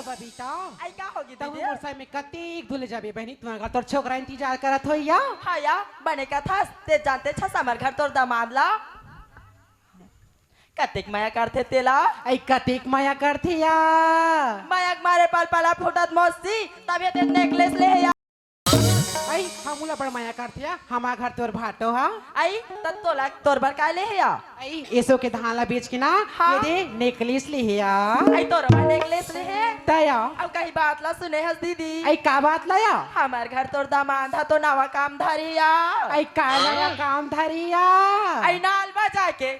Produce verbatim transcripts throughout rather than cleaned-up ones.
बबीता, आई का होगे तहूँ दीदी? मोर साथ में कतेक दूर ले जाबे बहिनी, तुम्हार घर तोर छोकरा इंतजार करत होही या। हाँ या, बने कथस, ते जानते छस हमर घर तोर दामाद ला। कतेक मया करथे तेला। आई कतेक मया करथे या। मया के मारे पल पला फूटत मौसी, तभे ते नेकलेस ले हे या। आई, हमू ला बड़ मया करथे या, हमार घर तोर भाटो हा। आई, त तोला तोर बर काय ले हे या? आई, एसो के धान ला बेच के ना, हाँ। ये दे नेकलेस ले हे या। आई, तोर बर नेकलेस ले हे? त या। अउ कहीं बात ला सुने हस दीदी? आई, का बात ला या? हमार घर तोर दामाद हा तो नवा काम धरी या। आई, का नवा काम धरी या? आई, नाल बजा के।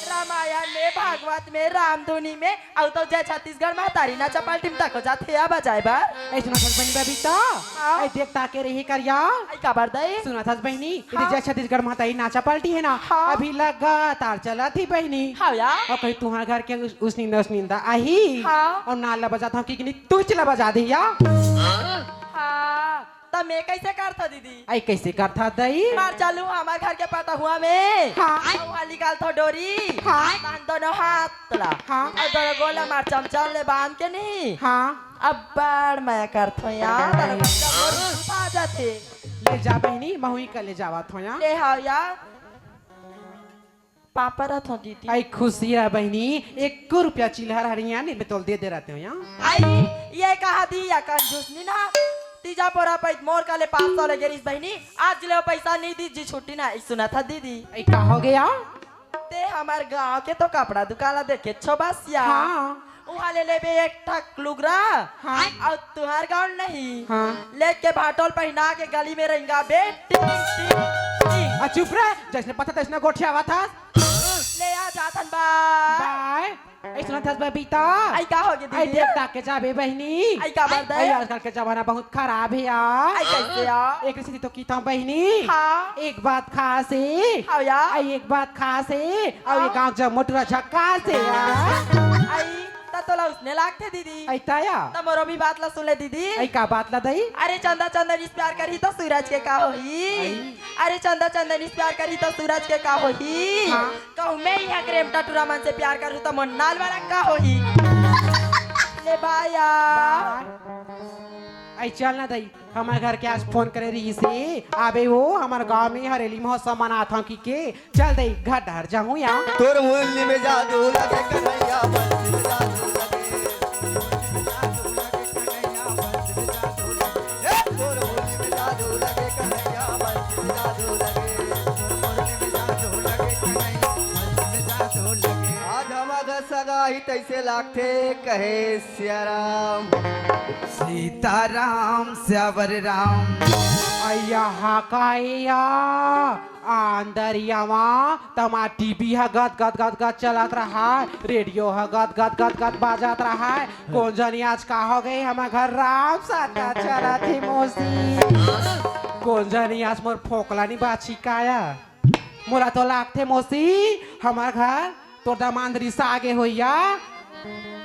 रामायण में, भागवत में, रामधुनी में, अउ तो जय छत्तीसगढ़ महतारी नाचा पार्टी में तको जाथे या बजाए बर। ऐसना सजबनी बबीता। हाँ। ऐ देख ताके रही कर या। आई काबर दई? सुनत हस बहिनी, ये हाँ। जय छत्तीसगढ़ महतारी नाचा पार्टी हे ना, हाँ। अभी लगातार चलत ही बहिनी। हाँ या। अउ कहीं तुहार घर के उस, उसनिंदा उसनिंदा आही। हाँ। अउ नाल ला बजात हूँ कि, कि नहीं, तू चला बजा दे या। हाँ। त मैं कैसे करथा दीदी? आई कैसे करथा दई? मार चालू हमार घर के पटहुआ में। हाँ। अउ वहाँ निकालथो डोरी। हाँ। बांध दोनों हाथ ला। हाँ। अउ दोनों गोला मार चमचम ले बांध के नहीं। हाँ। अब्बड़ मया करथो यार, तोला बच्चा मोर आ जाथे। ले जा बहिनी, महूँ ही का ले जावत हो यार। ले हाव यार। पापा रहत हो दीदी। आई खुशी रह बहिनी, एको रुपया चिल्हर हरिया नहीं, मैं तोल दे दे रहते हो यहाँ। आई, ये कहा दी या कंजूस नी ना, तीजा पोरा पैत मोर काले पाँच सौ ले गेरिस बहिनी, आज ले पैसा नहीं दी जी छुट्टी ना, ई सुनत हा दीदी। आई का हो गया? ते हमार गांव के तो कपड़ा दुकान ला देखे छो बस या। हाँ। उहाँ ले लेबे एक ठक लुगरा। हाँ। अउ तुहार गांव नहीं। हाँ। लेके भाटोल पहिना के गली में रहेंगा बे। टिंग, टिंग, टिंग। आ चुप रह, जैसने पता तैसने गोठियावत हस। ले आ जाथन बा। बाय। ऐ सुनत हस बबीता? आई का होगे आई दीदी? देख ताके जाबे बहिनी। आई काबर दे? आई आजकल के जमाना बहुत खराब हे यार। आई कैसे यार? एक सीधी तो किथों बहिनी। हाँ। एक बात खास हे। हाँ यार। आई एक बात खास हे। अउ ये हाँ। गांव जम्मो टूरा झक्कास हे यार। आई त तोला उसने लागथे दीदी। आई त या? त मोरो भी बात ला सुन ले दीदी। आई का बात ला दई? अरे चंदा चंदन इस प्यार करही त सूरज के का होही? आई। अरे चंदा चंदन इस प्यार करही त सूरज के का होही? हाँ। कहूँ मैं इहाँ के रेमटा टूरा मन से प्यार करहूँ त मोर नाल वाला का होही? ले बाय या। आई चल ना दई, हमर घर के आज फोन करे रहिस हे, आबे वो हमर गांव में हरेली महोत्सव मनाथन कहिके, चल दई घर डहर जाहूँ या। तोर मुरली में जादू लगे कन्हैया, बंसी में जादू लगे। ए, तोर मुरली में जादू लगे कन्हैया, बंसी में जादू लगे। तोर मुरली में जादू लगे कन्हैया, बंसी में जादू लगे। आज हमर घर सगाई तैसे लागथे, कहे सियाराम। सीताराम, स्यावर राम। अय्या हा का ए या? अंदरिया मा तमा टीवी ह गद गद गद गद चलत रहा, रेडियो ह गद गद गद गद बाजत रहा। कोन जनी आज का हो गे, हमर घर राम सत्ता चलत हे मौसी। कोन जनी आज मोर फोकला नी बाची का या? मोला तो लागथे मौसी, हमर घर तोर दमांद रिसा आगे होइया।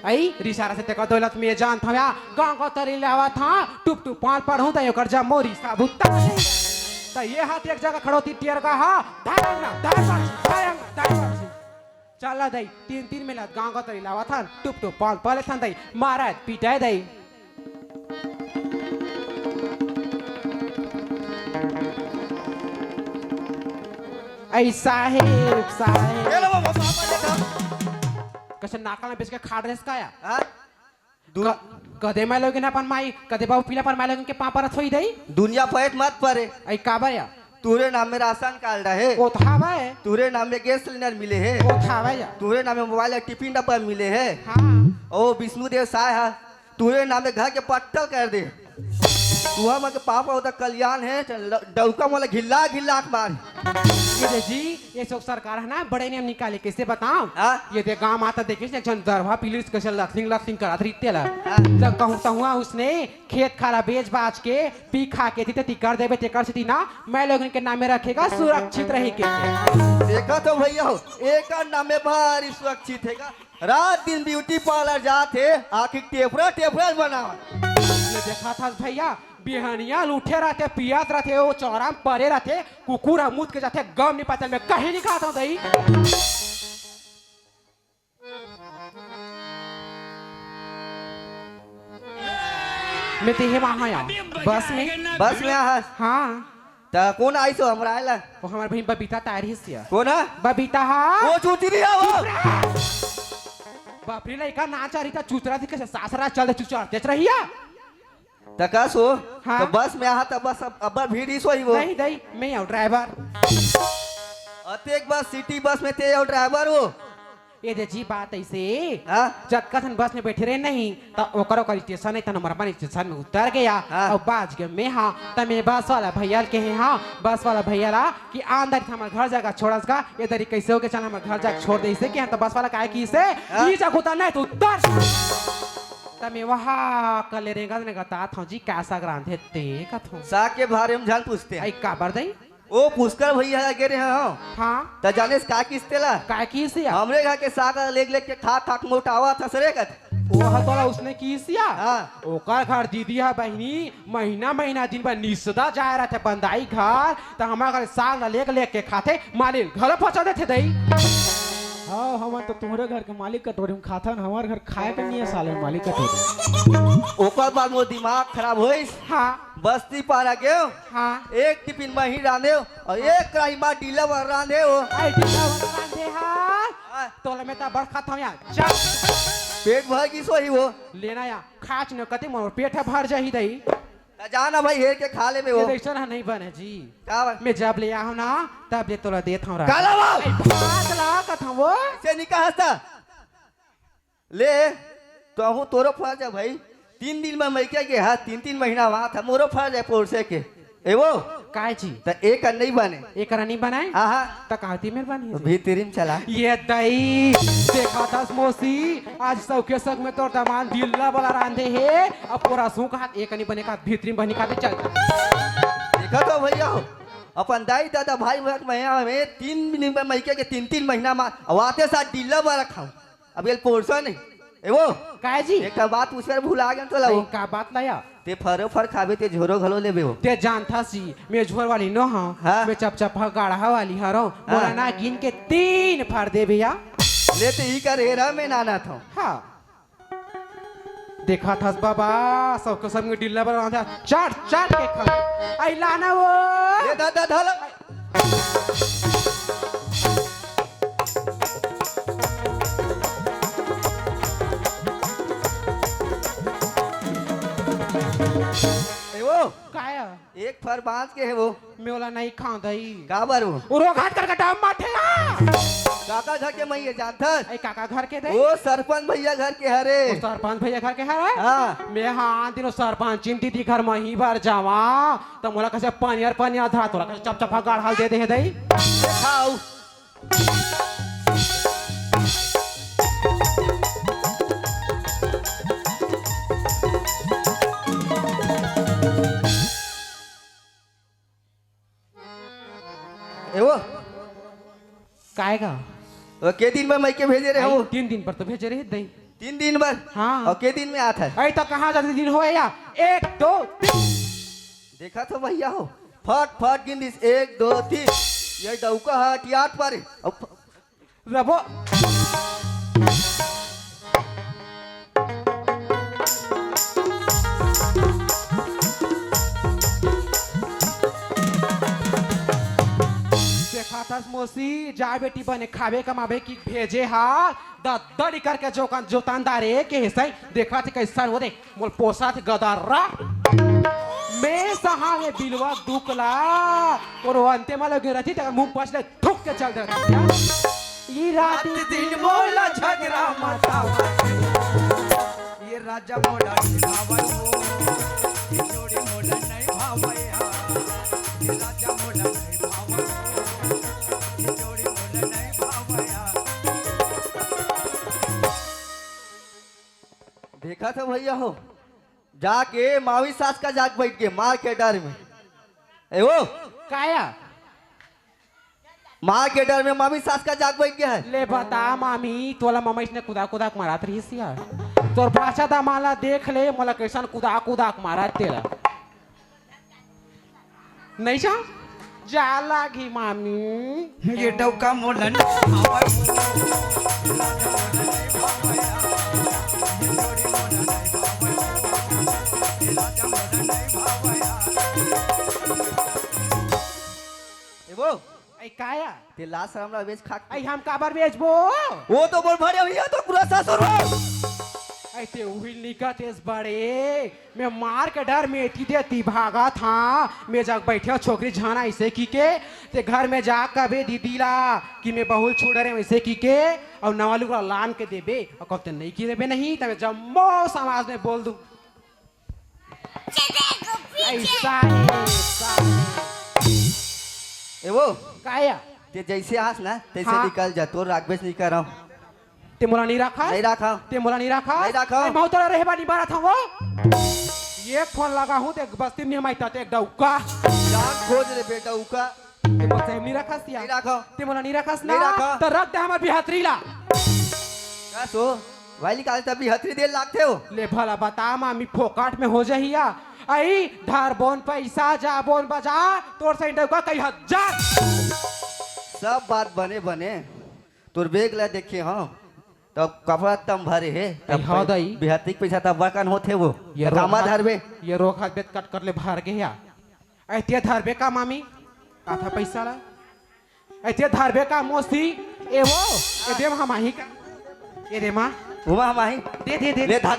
अई, रिसा रथे तेकर दौलत में जानत हवं या, गांव गतरी ले आवत हा, टुप टुप पाल पड़हूं त ओकर जम्मो रिसा भुगता दे। त ये हाथ एक जगह खड़ो ती टेरगा हा, धायंग ना, धायंग ना, धायंग ना। चल दई, तीन तीन मिनट गांव गतरी ले आवत हन, टुप टुप पाल पले थन दई, मारत पिटाए दई। ऐ साहेब, साहेब। ये लो, वो पापा देखा। कइसे नाका में बेच के खा रहे इसका या? हाँ? दू- क-, कदे मैं लोगन अपन माई, कदे बाबू पीला पर मैं लोगन के पापा रथोई दई? दुनिया पैत मत परे। ऐ काबर या? तोरे नाम में राशन कार्ड हे। ओ तो हवय। तोरे नाम में गैस सिलेंडर मिले हे। ओ तो हवय या। तोरे नाम में मोबाइल अउ टिफिन डब्बा मिले हे। हाँ। ओ विष्णु देव साय हा। तोरे नाम में घर के पट्टल कर दे। तुहा मन के पापा होता कल्याण हे, ल-, डौका मोला घिल्ला घिल्ला के मार। ये दे जी, ये सब सरकार हे ना, बड़े नियम निकाले, कइसे बताओं? हाँ? ये दे गांव आता देखिस, एक झन दरभा पीलिस, कइसे लखलिंग लखलिंग करत रहिथे ला। हाँ। जब कहूँ तहुआ उसने खेत खार बेच बाच के पी खा के थी, ते ती कर देबे, तेकर सेती ना, मैं लोगन के नामे रखेगा, सुरक्षित रही के। देखा तो भैया हो, एकर नामे भारी सुरक्षित हेगा। रात दिन ब्यूटी पार्लर जात हे, आखिर टेफरा टेफरा बनावत। ये देखा था भैया, बिहनिया ल उठे रहथे, पियत रहथे, वो चौरा में परे रहथे, कुकुर ह मुत के जाथे, गम नहीं पातल में कहीं नहीं खाता दई। मैं तेहे वहाँ आया। बस में। बस में आहा? हाँ। त कोन आइस हो हमर आए ला? वो हमर बहिन बबीता तारी हिस्सिया। कोन हा? बबीता हा। वो चुचरी हा वो। बाप रे, लइका नाचा रही था, चुचरा थी, कैसे सासरा चल दे, चुचर तेच रहिया। त कस हो? हाँ। त बस में आहा, त बस अब, अब भीड़ ही सोई वो। नहीं दई, मैं आऊँ ड्राइवर। अतेक बस सिटी बस में ते आऊ ड्राइवर हो। ए दे जी, बात ऐसे, हाँ? जतका झन बस में बैठे रहे नहीं, त ओकर, ओकर स्टेशन है, त नंबर वन स्टेशन में उतर गया, हाँ। और बाज गया मैं, हाँ, त मैं बस वाला भैया ल कहे, हाँ, बस वाला भैया ला कि आंदर हमर घर जगह छोड़स का, ए दरी कैसे हो के चल हमर घर जगह छोड़ दे, इसे कि हम त बस वाला काहे कि इसे, हाँ। ई जगह उतर नहीं, त उतर। त मैं वहाँ कले रेंगा ने गतात हूँ जी, का साग रांधे ते कथूँ। साग के बारे में झन पूछते हैं। आई काबर दई? ओ पुष्कर भैया गे रहे हो। हाँ। त जानेस का किस तेला? का किस या? हमरे घर के साग लेग लेग के खा खा के मोटावा था सरे कत। ओ हा तोला उसने किस या? हाँ। ओकर घर दीदी हा बहिनी महीना महीना दिन भर निसदा जाए रहते बंदाई घर, त हमर घर साग ला लेग लेग के खाथे, मालिन घलो पहुँचा देथे दई। हाँ, हमन तो तुम्हरे घर के मालिक कटोरी में खाथन, हमर घर खाए के नहीं है साले मालिक कटोरी। ओकर बाद मोर दिमाग खराब होइस। हाँ। बस्ती पारा गेव, हाँ। एक टिफिन मही रांधेव और एक कढ़ाई मा डीला भर रांधेव। आई डीला भर रांधे हा। हाँ। तोला मैं त बड़ खाता हूँ यार। चल। पेट भर गिस होही वो। लेना या, खाच न कते मोर पेट ह भर जाही दई। त जा ना भाई, हेर के खा लेबे वो। ये दइसन ह नहीं बने जी। का बा? मैं जब ले आहूँ ना, तब ले तोला देत हूँ रा। काला बा? आई भात ला कथूँ वो। से निका हंसता। ले, तो हूँ तोरो फर्ज है भाई। तीन दिन में मइके गे हा, तीन तीन महीना वहाँ था, मोरो फर्ज है पोरसे के। ए वो? काय जी? त एक नहीं बने। एक नहीं बनाए? हाँ, हाँ। त कहती मेहरबानी है जी। भीतरी में चला। ये दई, देखा दस मौसी, आज सौखे सग में तोर दमान दिल्ला वाला रांधे हे, अब पूरा सूख हाथ एक नहीं बने का, भीतरी में बनी खाते चल। देखा तो भैया हो, अपन दाई दादा भाई बहन मया में तीन दिन में मइके के तीन तीन महीना मा, अब आते साथ दिल्ला वाला खाऊं। अब ये पोरसा नहीं। ए वो? काय जी? एक ठा बात पूछे भुला गेन तोला वो। अरे, का बात लाया? ते फरो फर खाबे, ते झोरो घलो लेबे वो। ते जानथस जी, मैं झोर वाली नो हूँ। हाँ। मैं चपचपा गाढ़ा वाली हरो। हाँ। मोला ना गिन के तीन फर देबे या। ले ते ई कर हेरा, मैं नाना था। हाँ। देखा थस बाबा, सबके सब में डिल्ला बना था। चाट, चाट के खा। आई लाना वो। ले दा, दा, दा, ला। ए वो, काय? एक फर बांच के हे वो। मैं ओला नहीं खाऊं दई। काबर वो? वो रोघाट कर कटाम माठे ना। काका घर के मइया जानथस? ए, काका घर के दई? वो सरपंच भैया घर के हरे। वो सरपंच भैया घर के हरे? हाँ। मैं हाँ, दिन वो सरपंचिन दीदी घर मही बर जावा। त मोला कइसे पनियर पनियर धरा, तोला कइसे चपचपा गाढ़ा दे दे हे दई? खाऊ। ए वो? काय गा? वो के दिन बर मइके भेजे रहे आई, हो? तीन दिन बर तो भेजे रहे दई। तीन दिन बर? हाँ। और के दिन में आत हे? आई तो कहाँ जाते दिन होए या? एक, दो, तीन। देखा तो भैया हो, फट फट गिन दिस, एक, दो, तीन। ये डौका हा अटियात पर। अब रबो। देखा थस मौसी, जा बेटी बने खाबे कमाबे कि भेजे हा, दद्दड़ी करके जोकान जोतान दारे के हे सही। देखा थे कैसन वो दे, मोल पोसा थे गदर्रा। मैं सहा में बिलवा दुकला, कोनो अंते मा लगे रहती, तेकर मुंह पछ ले थूक के चल देती। ये रात दिन मोला झगड़ा मचावा। ये राजा मोला नहीं भावै हो, ये जोड़ी मोला नहीं भावै हा। ये राजा मोला नहीं भावै हो, ये जोड़ी मोला नहीं भावै हा। देखा था भैया हो, जाके मावी सास का जाग बैठ गए मार के डर में। ए वो? काया? मार के डर में मामी सास का जाग बैठ गया है। ले बता मामी, तोला ममा इसने कुदा कुदा के मारत रहिस यार। तोर भाषा दामाला देख ले, मोला कैसन कुदा कुदा के मारत तेला। नहीं जा? जा लागी मामी। ये डौका मोलन। ये डौका मोलन। काया? ते लाज शरम ला बेच खा। अई हम काबर बेचबो? वो तो बोल भरे भैया तो पूरा ससुर हो। अई ते उहिल निकत एस बड़े, मैं मार के डर में एती देती भागत हंव। मैं जग बइठे हंव छोकरी झन अइसे किके, ते घर में जा कबे दीदी ला कि मैं बहुत छुड़रे अइसे किके, अउ नवा लुगरा लान के देबे, अउ कब ते नइ किरबे नहीं, त मैं जम्मो समाज में बोल दूं। अइसा हे, अइसा हे। ए वो, काया? ते जइसे आस ना, तइसे हाँ। निकल जा, तोर राखबेच नइ करंव। ते मोला नइ राखस? नइ राखंव। ते मोला नइ राखस? नइ राखंव। अरे, महूं तोला रहे बर नइ मारत हंव वो। एक फोन लगाहूं, ते बस्ती में नइ हमाही, ते एक डउका। जान खोज ले बेटा, उका। ते मोला सही में नइ राखस या? नइ राखंव। ते मोला नइ राखस ना? नइ राखंव। त रख दे हमर बिहतरी ला। का सो? भाई निकाल तब बिहतरी दे लागथे हो। ले भला बता मामी, फोकट में हो जाही या? अई, धरबोन पइसा, जाबोन बजार, तोर सही डउका कई हजार। सब बात बने बने, तोर बेग ला देखे हंव, तब कपड़ा तम भरे हे, तब अई, हाँ दाई। बिहतरी के पइसा तब बकन होथे वो। ये त कामा रोक हाथ, धरबे? ये रोक हाथ बेत कट कर ले भर गे या। अइते धरबे का मामी? आधा पइसा ला। अइते धरबे का मौसी? ए वो, ए दे हमाही का। ए दे माँ। उमा हमाही। दे, दे, दे। ले धर।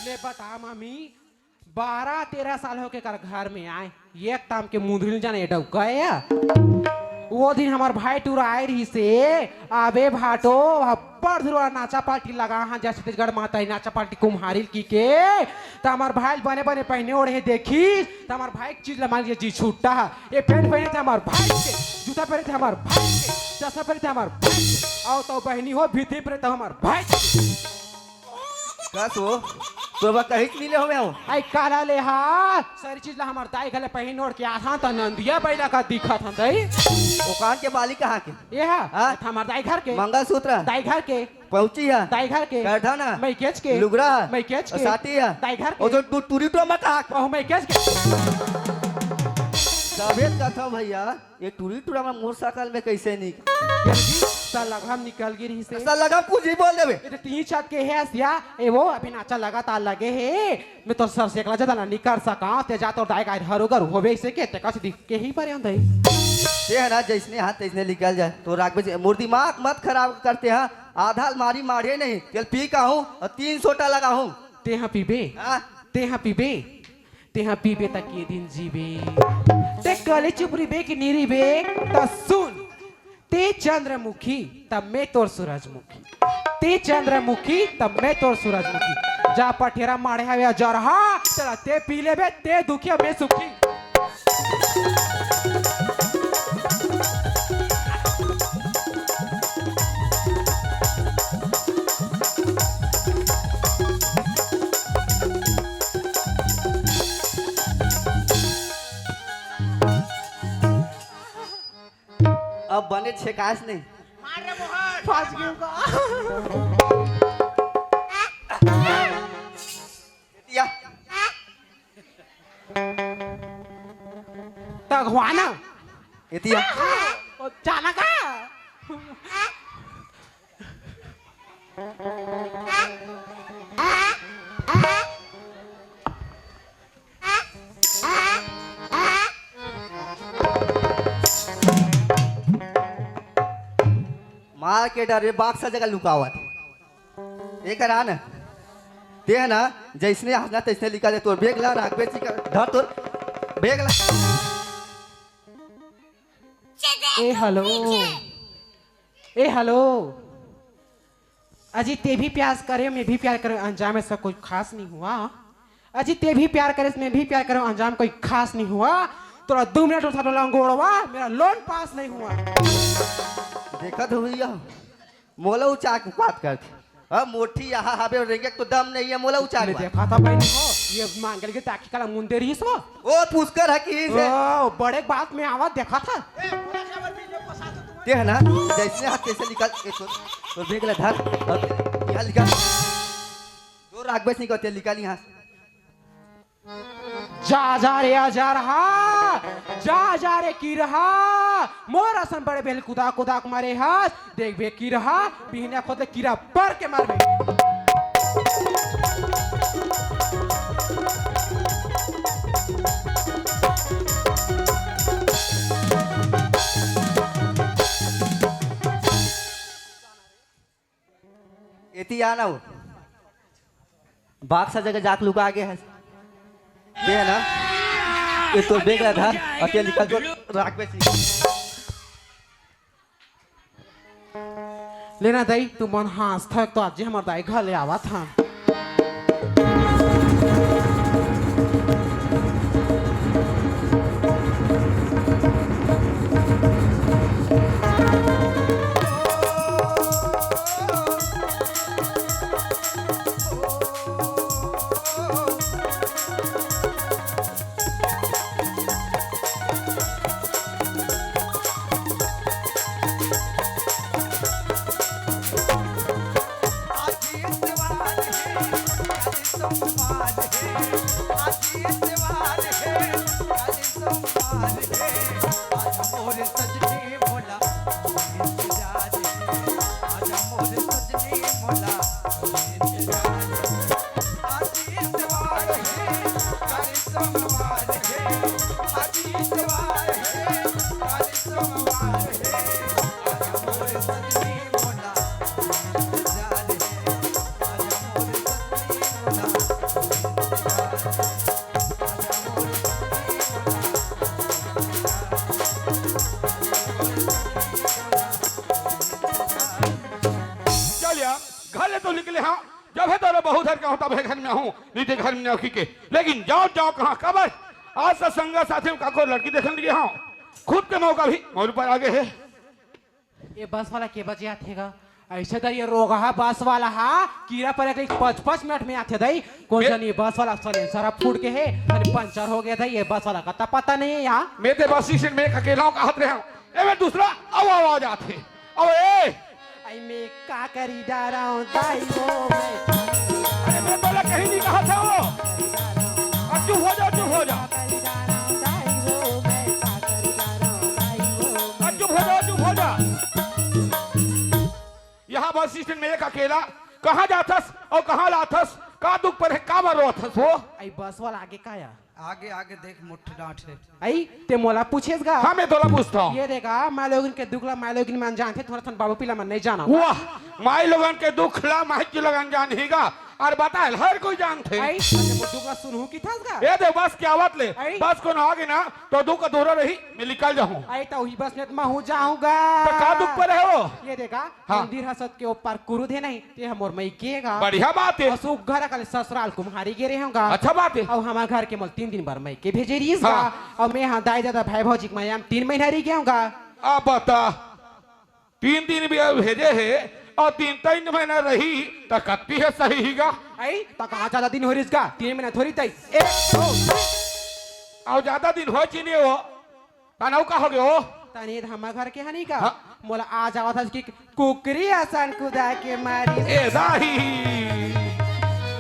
ले बता मामी, बारह तेरह साल होके कर घर में आए, एक ताम के मुंदरी ल जाने डउका या। वो दिन हमर भाई टूरा आए रहिसे, अबे भाटो, अब्बड़ धुरवा नाचा पार्टी लगा हाँ, जय छत्तीसगढ़ माता ही नाचा पार्टी कुम्हारिल किके। त हमर भाई ल बने बने पहिने ओढ़े देखिस, त हमर भाई के चीज ल मान लिया जी छुट्टा हा। ये पैंट पहिने थे हमर भाई के, जूता पहिने थे हमर भाई के, चश्मा पहिने थे हमर भाई के, अउ तो बहिनी हो भीतरी पहिने थे हमर भाई के। कस हो? तोर बर कहीच मिले हों मैं हो। अई काला ले हा, सारी चीज ला हमर दाई घर ले पहिन ओढ़ के आथन त नंदिया बइला का दिखत हन दाई। ओकान के बाली कहाँ के? ये हा, हाँ? हमर दाई घर के। मंगलसूत्र? दाई घर के। पहुँची हा? दाई घर के। करधना? मइकेच के। लुगरा? मइकेच के। साटी हा? दाई घर के। ओ जो तू टूरी टूरा मत कहा। ओह मइकेच के। तभे कथंव भैया, ये टूरी टूरा में मोर सकल में कइसे निक- ये जी, त लगम निकल गे रहिसे। त लगम कुछ भी बोल देबे। ये तो तीन छत के हे असिया, ए वो अभी नाचा लगातार लगे हे। मैं तो सर से एकला जदा ना निकल सका, ते जा तोर दाई गाय हरो गर होबे इसे के, ते कछ दिख के ही परे अंदर। ते हे ना, जइसने हाथ तइसने निकल जाए। तो राखबे से, मोर दिमाग मत खराब करते हा। आधा अलमारी माढ़े नहीं, तेल पी का हूँ अउ तीन सोटा लगा हूँ। ते हा पीबे? हाँ। ते हा पीबे? तेहा पीबे त के दिन जीबे। ते कले चुप रहिबे कि नी रहिबे? त सुन, ते चंद्रमुखी, त मैं तोर सूरजमुखी। ते चंद्रमुखी, त मैं तोर सूरजमुखी। जा पठेरा माढ़े हवे जरहा, चला ते पी लेबे, ते दुखिया, मैं सुखी। अब बने छेकास नहीं। मार रे मोहन। फंस गयो का? या। तगवाना। एतिया। ओ, चाना का? मार के डर में बाक्सा जगह लुकावत। एकर आ न। ते ह ना, जइसने हंसना तइसने लिखा दे। तोर बेग ला राखबे चिका, धर तोर बेग ला। ए, हेलो। ए, हेलो। अजी, ते भी प्यार करे, मैं भी प्यार करे, अंजाम ऐसा कोई खास नहीं हुआ। अजी, ते भी प्यार करे, मैं भी प्यार करे, अंजाम कोई खास नहीं हुआ। तोरा दो मिनट उठा ला अंगोड़वा, मेरा लोन पास नहीं हुआ। देखत हो भैया, मोला उचाक बात करथे। अब मोठी यहाँ हवे, रेंगे तो दम नहीं है, मोला उचाक मैं बात। देखा था बहनी हो, ये मांगल के ताकी कला मुंदे रही सो। ओ पुष्कर है कि से? ओ, बड़े बात में आवाज देखा था। ते है ना, जैसे हाथ कैसे निकल, ए, तो, तो देख ले धर, और यहाँ निकल। जो रागबेस निकल, ते निकल यहाँ। जा, जा रे, आ जा रहा, जा, जा रे, की रहा, मोर असन बड़े बेल कुदा, कुदा के मारे हाथ, देख बे, की रहा, बिहनिया खोद ले, कीरा पर के मारबे। एती आ ना वो। बक्सा जगह जाके लुका गे हस। दे ना। ये तोर बेग ला धर, अउ तें निकल जो राख बेसी। लेना दाई, तुमन हाँसथव तो आज हमर दाई घर ले आवत हन। चल यार, घर ले तो निकले हँव, जब हे तोला बहुत हर कहूँ, तब हे घर में आहूँ, नहीं ते घर में नहीं कहिके। लेकिन जाव, जाव कहाँ, काबर? आज तो संगा साथी में काको लड़की देखन गे हँव, खुद के मौका भी मोर ऊपर आ गे हे। ये बस वाला के बजे आथे गा? अइसे तो ये रोगहा बस वाला हा, कीरा परे के पच पच मिनट में आथे दाई। कोन बे- जनी बस वाला सलेंसर हा फूट गे हे, अरे पंचर हो गे दाई, ये बस वाला का अता पता नहीं हे यार। मैं ते बस स्टेशन में अकेला हँव कहत रहे हँव। ए, मैं दूसरा, अउ आवाज आथे। अउ ए, अई मैं का करी डारँव दाई वो मैं। अरे मैं तोला कहीं नहीं कहत हँव। अब चुप हो जा, चुप हो जा। अब चुप हो जा, चुप हो जा। यहाँ बस स्टैंड में एक अकेला, कहाँ जाथस अउ कहाँ ल आथस, का दुख परे हे, काबर रोवत हस वो? अई बस वाला आगे का या? आगे, आगे देख, मुठ डांट हे। अई, तें मोला पूछेस गा? हाँ, मैं तोला पूछत हँव। ये दे गा, माईलोगिन के दुख ला माईलोगिन मन जानथे, थोड़ा थन बाबू पीला मन नहीं जानव। वाह, माईलोगन के दुख ला माईलोगन जानही गा, अउ बता, हर कोई जानथे। अई, तें मोर दुख ला सुनहू कहिथस गा? ये दे, बस के आवत ले, अई। बस कोनो आगे ना, त दुख अधूरा रही, मैं निकल जाहूँ। अई, त उही बस में त महूँ जाहूँ गा। त का दुख परे हे वो? ये दे गा, हाँ। मंदिर हसत के ऊपर कुरुद हे नहीं, ते ह मोर मइके गा। बढ़िया बात हे। अउ सुग्घर अकन ससुराल कुम्हारी गे रहे हँव गा। अच्छा बात हे। अउ हमर घर के मोला तीन दिन बर मइके भेजे रहिस गा। हाँ। अउ मैं हा दाई ददा भाई भौजी के मया म तीन महीना रहि गे हँव गा। अब बता, तीन दिन भी अब भेजे हे अउ तीन तीन महीना रही त कत्ती हे सही ही गा। अई, त कहाँ ज्यादा दिन हो रहिस गा? तीन महीना थोड़ी तई। ए, ओ। अउ ज्यादा दिन हो चिने हो। तनऊ का हो गे हो? तने धमा घर के हनी का? हाँ। मोला आ जावत हस कि कुकरी असन कुदा के मारी। ए दाई,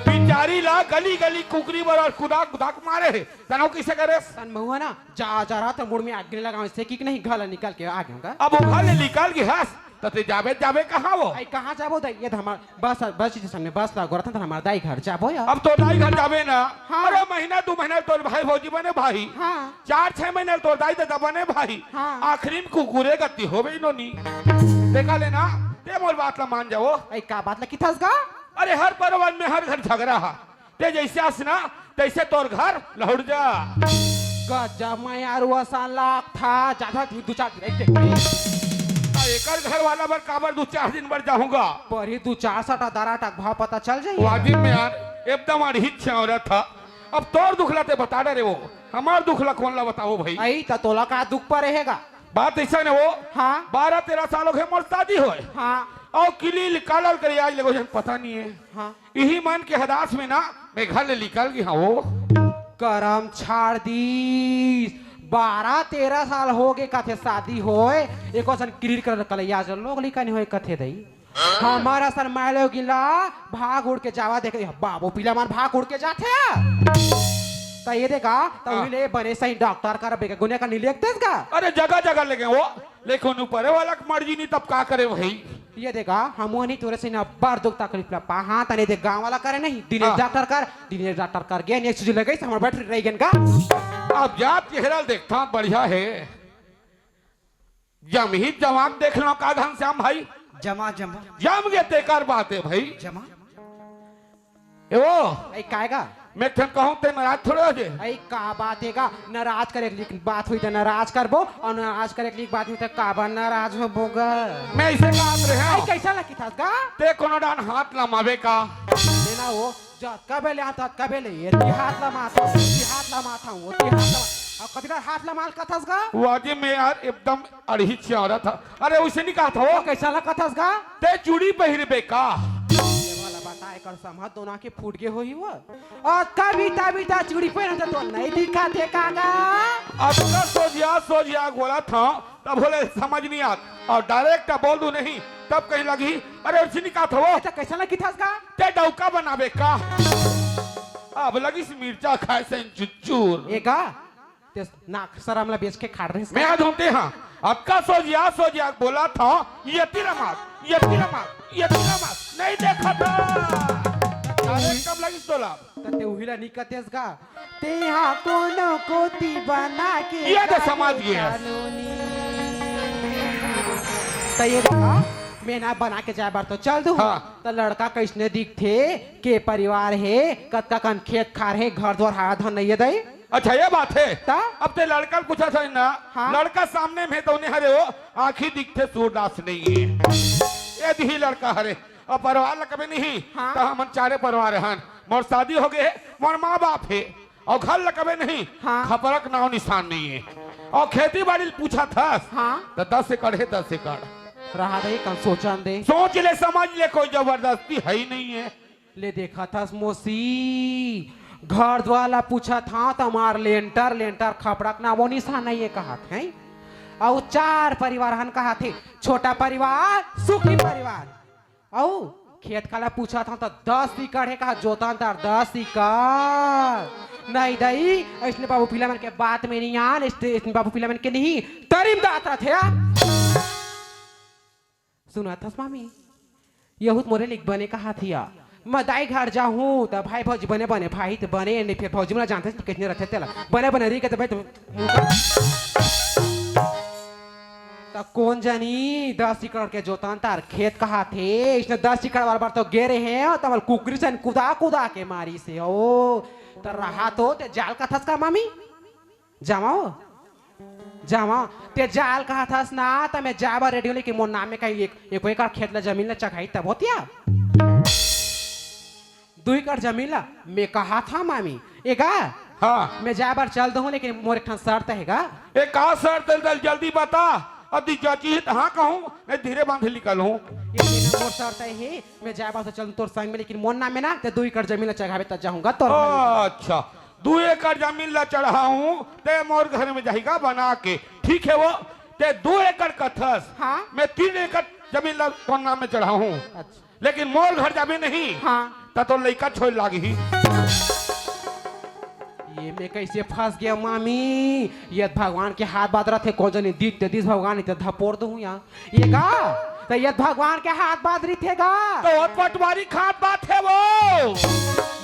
बिचारी ला गली गली कुकरी बर अउ कुदा कुदा के मारे हे। तनऊ कइसे करे? तन महुआ ना, जा जा रहा त मुड़ में आग नहीं लगावे से कि नहीं, घर निकल के आ गया का? अब वो घर ले निकल गे हस, त ते जाबे जाबे कहाँ वो? अई कहाँ जाबो दाई? ये धमा बस, बस स्टेशन में बस ला गोरथन त हमर दाई घर जाबो यार। अब तोर दाई घर जाबे ना। हाँ। अरे महीना दू महीना तोर भाई भौजी बने भाई। हाँ। चार छह महीना तोर दाई ददा बने भाई। हाँ। आखिरी में कुकुरे गति होबे नोनी। देखा ले ना, ते मोर बात ला मान जाओ। अई का बात ला किथस गा? अरे हर परवन में हर घर झगड़ा हा। ते जइसे आस ना, तइसे तोर घर लहुट जा। गजब मैं यार वो असन लागथा, जादा दू चार दिन रहिते। आ, एकर घर वाला बर काबर दू चार दिन बर जाहूँ गा? पर ही दू चार सटा दरा टक भाव पता चल जाही। वाजिब में यार, एकदम अड़हित छे औरत हा। अब तोर दुख ला ते बता डरे वो, हमर दुख ला कोन ला बताओ भाई? अई, त तोला का दुख परे हे गा? बात अइसन हे वो, हाँ। बारह तेरह साल हो गे मोर शादी होय। हाँ। अउ किली कालल करे आज ले वो झन पता नहीं हे। हाँ। इही मन के हदास में ना, मैं घर ले निकल गे हँव वो। करम छाड़ दीस, बारह तेरह साल हो गे कथे शादी होय, एको असन किली कालल कलैया जल लोग लइका नहीं होय कथे दाई। हमर असन माईलोगिन ला भाग उड़ के जावा देखे, बाबू पीला मन भाग उड़ के जाथे। त ये दे गा, त हाँ। उही ले बने सही डॉक्टर करा बेगा गुने का नहीं लेगतेस गा। अरे जगह जगह लेगे वो, लेकिन ऊपरे वाला के मर्जी नहीं, तब का करे भाई? ये देखा, हम नहीं तोरे से ना बार दुख तकलीफ ला पा। हाँ, तने देख गाँव वाला करे नहीं, दिनेश हाँ। डॉक्टर कर, दिनेश डॉक्टर कर गए, एक सूजी लगाइस, हमर बैठ रह गए का। अब जात चेहरा देखता बढ़िया है। जम ही जवाब देख लो का घनश्याम भाई। जमा, जमा। जम गए तेकर बात है भाई। जमा। ए वो। ए, कायगा? मैं ठन कहूँ ते नाराज थोड़े हो जे। ए, का बात है का? नाराज करे के बात हुई त नाराज करबो, और नाराज करे के बात हुई त काबर नाराज होबो गा? मैं इसे कहा रहे हूँ। ए, कैसा लगी था का? ते कोनो डान हाथ लमावे का? देना वो, जतका बेले आ, ततका बेले, ये ती हाथ लमाता हूँ, ये ती हाथ लमाता हूँ, वो ती हाथ लमा-, अब कतिका हाथ लमाल कथस का? वाजे में यार एकदम अड़ही चियारा था। अरे उसे नहीं कहा था वो। तो कैसा लगा कथस का? ते चूड़ी पहिरबे का? ये वाला बता, एकर समझ दोना के फूट गे होही वो। और कभी तभी ता चूड़ी पहन तो नहीं दिखा थे काका। अब तो सोजिया, सोजिया बोला था, तब बोले समझ नहीं आत। और डायरेक्ट बोल दूं नहीं, तब कहीं लगी, अरे उसे नहीं कहा था वो। अच्छा, कैसा लगी था उसका? ते डौका बनावे का? अब लगी मिर्चा खाए से चुचुर। ए का? ते नाक शरम ला बेच के खा रहे हैं। मैं आज होते हाँ, आपका सोजिया, सोजिया बोला था, ये तिरमार, ये तिरमार, ये तिरमार, नहीं देखा था। अरे कब लगी तोला? त ते उहिला नहीं कतेस का? ते हा कोनो कोती बना के ये तो समझ गया। कानूनी। त ये देखा, मैं ना बना के जाए बार तो चल दूँ। हाँ। त लड़का कैसने दिखथे, के परिवार हे, कतका कन खेत खार हे, घर द्वार हा धन नहीं है दई। अच्छा, ये बात है। ता? अब ते लड़का ल पूछा था ना, हाँ। लड़का सामने में तो नहीं हरे हो, आँखी दिखथे सूरदास नहीं है। ये दिही लड़का हरे, और परिवार ल कबे नहीं, हाँ। तो हमन चारे परिवार हन। मोर शादी हो गए, मोर माँ बाप है, और घर ल कबे नहीं, हाँ। खपरक नाव निशान नहीं है। और खेती बाड़ी ल पूछा था, हाँ। तो दस एकड़ है, दस एकड़। रहा दे, कन सोचन दे। सोच ले, समझ ले, कोई जबरदस्ती है ही नहीं है। ले देखा थस मोसी, घर द्वार ला पूछत हा त हमार लेंटर, लेंटर खपड़क ना वो निशान नहीं है कहत है। अउ चार परिवार हन कहत हे, छोटा परिवार, सुखी परिवार। अउ खेत खार ला पूछत हा त दस एकड़ हे कहा जोतन तार दस एकड़। नहीं दई, ऐसने बाबू पीला मन के बात में नहीं आन, ऐसने, ऐसने बाबू पीला मन के नहीं तरीम दात रथे यार। सुनत हस मामी, यहूत मोरे लिख बने कहा थिया। मैं दाई घर जाहूँ, त भाई भौजी बने बने, भाई त बने, नहीं फिर भौजी मोला जानते त कितने रहते तेला। बने बने रही के त भाई त, त कौन जानी, दस एकड़ के जोतन तार खेत कहा थे, इसने दस एकड़ वाला बार तो गे रहे हैं, तमल कुकरी से कुदा कुदा के मारी से, ओ, त रहा तो, ते जाल का थस का मामी? जावा हो? जावा। ते जाल कहा थस ना, त मैं जाए बर रेडी हूँ, लेकिन मोर नाम में कहीं एक, एक एकड़ खेत ला जमीन ला चघाई तब होतिया। दू एकड़ जमीन ला, मैं कहा था मामी, ए गा? हाँ। मैं जाए बर चल दूँ, लेकिन मोर एक ठन शर्त है गा। ए का शर्त है, जल्दी बता। अभी जची ही त हाँ कहूँ, नहीं धीरे बांधे निकलूँ। ये ना मोर शर्त है, मैं जाए बर तो चल तोर संग में, लेकिन मोर नाम में ना, ते दू एकड़ जमीन ला चघावे त जाहूँगा तोर संग में। अच्छा, दू एकड़ जमीन ला चढ़ाहूँ, ते मोर घर में जाहिगा बना के। ठीक है वो, ते दू एकड़ कथस। हाँ। मैं तीन एकड़ जमीन ला तोर नाम में चढ़ाहूँ। अच्छा। लेकिन मोर घर जाबे नहीं। हाँ। त तोर लइका छोड़ लागही। ये मैं कैसे फंस गया मामी? ये भगवान के हाथ बात रथे, को जनी दीत ते दिस भगवान, नहीं तो धपोर दूँ यहाँ। ये गा? त ये भगवान के हाथ बात रथे गा? तो वो पटवारी खात बात है वो।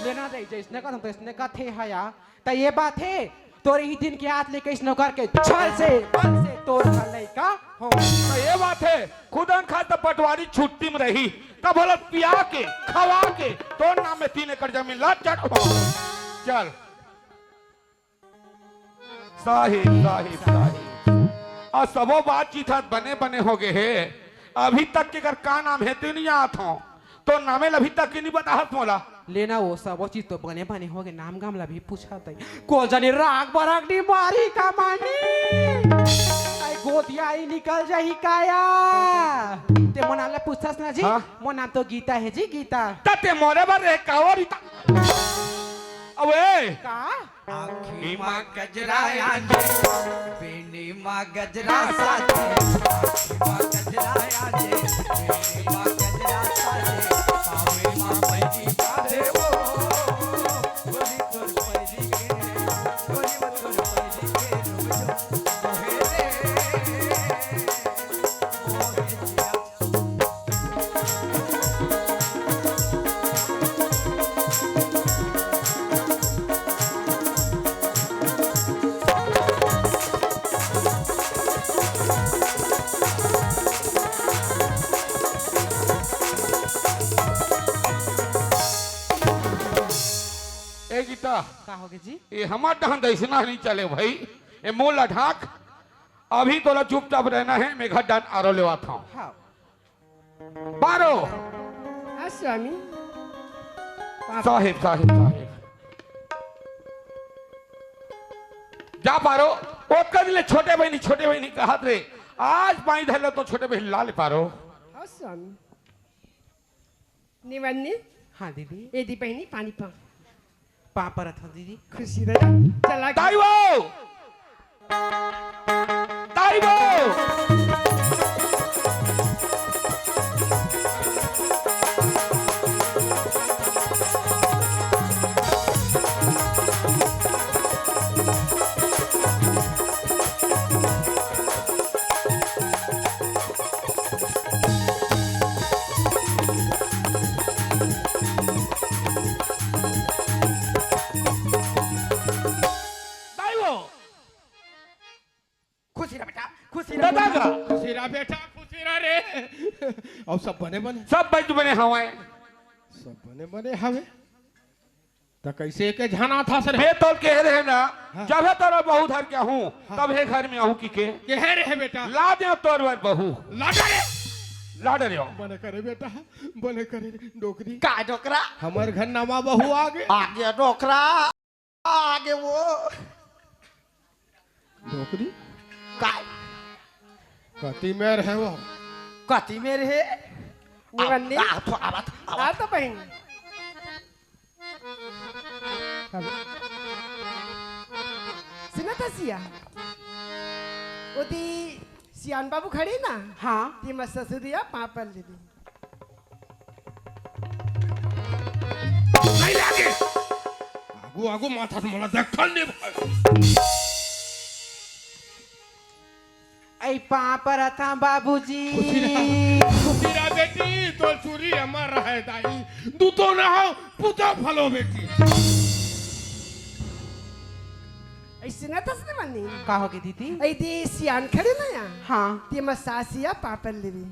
लेना दे, जैसने का, तो इसने का थे है यार। त ये बात है, तोर ही दिन के हाथ लेके इस नौकर के छल से, बल से तोर घर लइका हो। त ये बात है, खुदन खा त पटवारी छुट्टी में रही, तब बोला पिया के, खवा के, तोर नाम में तीन एकड़ जमीन ला चढ़। चल। साहिब, साहिब, साहिब। आ सबो बातचीत ह बने बने हो गए हे। अभी तक के कर का नाम हे, तेन नहीं आत हो। तो नामे ल अभी तक के नहीं बताहत मोला। लेना वो सबो चीज तो बने बने हो गए, नाम गाम ला भी पूछा तई। को जाने राग बराग नहीं मारी का मानी। आई गोदिया ही निकल जाही काया। ते मोना ले पूछस ना जी। हाँ? मोर नाम तो गीता है जी, गीता। त ते मोरे बर रे कावरी ता। अबे। का? आँखी मा गजरा आंजे, बेनी मा गजरा साजे, आँखी मा गजरा आंजे, बेनी मा गजरा साजे, पावे मा पैरी बांधे वो, गोरी तोर पैरी के, गोरी तोर पैरी के, रुक जो, मोहे रे, मोहे जिया। का होगे जी? ये हमर डहन दइसना नहीं चले भाई। ये मोला ढाक। अभी तोला चुपचाप रहना है, मैं घर डहन आरो लेवात हूँ। हाँ। पारो। हाँ स्वामी। साहेब, साहेब, साहेब। जा पारो। ओ कद ले छोटे बहिनी, छोटे बहिनी कहत रे। आज पानी धर ले तो छोटे बहिनी ला ले पारो। हाँ स्वामी। निवन्नी। हाँ दीदी। ए दी बहिनी पानी पा। पा परत हूँ दीदी। खुशी रह। चला। ताई वो। ताई वो। दाई वो। खुशी रह बेटा, खुशी रह दादा बेटा। का? खुशी रह बेटा, खुशी रह रे। अउ सब बने बने? सब बने बने हवय। सब बने बने हवे। त कइसे के झन आथस रे? मैं तोल कहे रहे ना, हाँ। जब हे तोर बहू धर के आहूँ, हाँ। तब हे घर में आहूँ कि के? कहे रहे बेटा। ला दे तोर बर बहू। ला दे रे। ला दे रे। बने करे बेटा, बने करे रे, डोकरी। का डोकरा? हमर घर नवा बहू आगे। आगे डोकरा। आगे वो। डोकरी? काय? कति मेर हे वो? कति मेर हे? निवन्नी? आ, आ, थोड़ा बात, आ, आ तो बहिन। सुनत हस या? ओती सियान बाबू खड़े ना? हाँ। ते मस्त सुदिया पापल दीदी। नहीं लागे। आगू, आगू माथा से मोला देखल नहीं भाई। ऐ पाँव परत हँव बाबूजी। खुशी रह, खुशी रह बेटी, तोर चूरी अमर रहे दाई। दूतो न हो, पूतो फलो बेटी। अइसे न तस न मनी। का होगे दीदी? अइ दे सियान खड़े न या। हाँ। ते मसासिया पापल लेबे।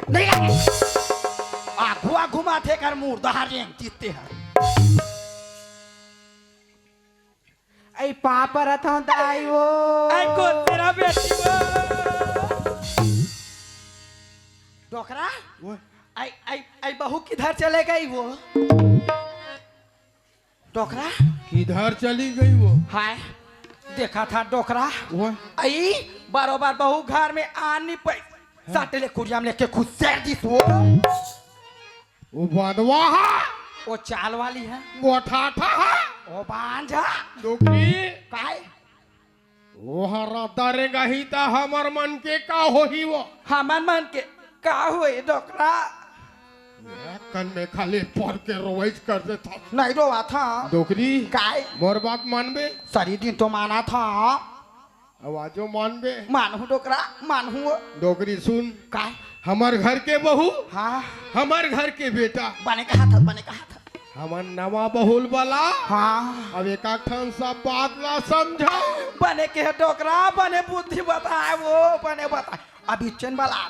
नहीं लागे। आगू आगू माथे कर मुर्दा हर रेंग चित्ते हर। ऐ पाँव परत हँव दाई वो। ऐ कोतेरा बेटी वो। डोकरा? वो। ऐ, ऐ, ऐ बहू किधर चले गई वो? डोकरा? किधर चली गई वो? हाय, देखा था डोकरा। वो? आई, बरोबर बहू घर में आनी पई। हाँ। साटे ले कुरिया में लेके खुसेर दिस वो। वो बंधवा हा। वो चाल वाली है। वो ठाठा हा। वो बांझ हा। डोकरी। काय? वो हर रद्दा रेंगाही त हमर मन के का होही वो? हमर मन के का होही डोकरा? ये कन में खाली पर के रोवइच कर देथा। नहीं रोवा था। डोकरी। काय? मोर बात मानबे? सरी दिन तो माना था। अब आजो मानबे? मानहूँ डोकरा, मानहूँ। डोकरी सुन। काय? हमर घर के बहू, हाँ। हमर घर के बेटा। बने कहा था, बने कहा था। हमन नवा बहुल बला। हाँ। अब एक ठन सब बात ला समझा। बने के डोकरा, बने बुद्धि बताए वो, बने बताए। अभी चन बला,